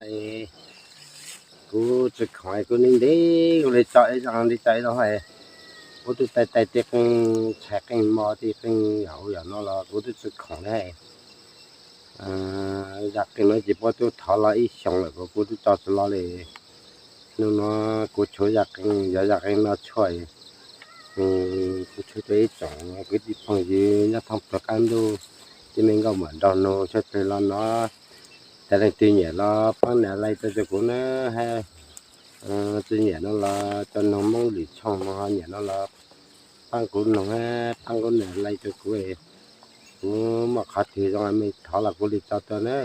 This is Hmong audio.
Kuv tsis khoom, kuv ntev ntev kuv li tso ib zaug li tso ib zaug, kuv twb taij taij tej qeej tshais qeej mo tej qeej yam ub yam no los kuv twb tsis khoom li. Zaj qeej no ces puab twb thov los ib xyoos lawm, kuv twb tso tsis los li. Hnub no kuv tshuav zaj qeej, yog zaj qeej no tshuaj, kuv tshuav rau ib tsoom kwv tij phooj ywg nyob thoob plaws qab ntuj, tej me nkauj muam nraug nus sawv daws los no, tas leej twg nyiam los pab nias like rau kuv na, hab tsis nyiam no los cov noog Hmoob lwm tshooj no ho nyiam no los pab kuv noog, pab kuv nias like rau kuv, kuv muaj qhov twg zoo mej thov los kuv li tso tuaj na.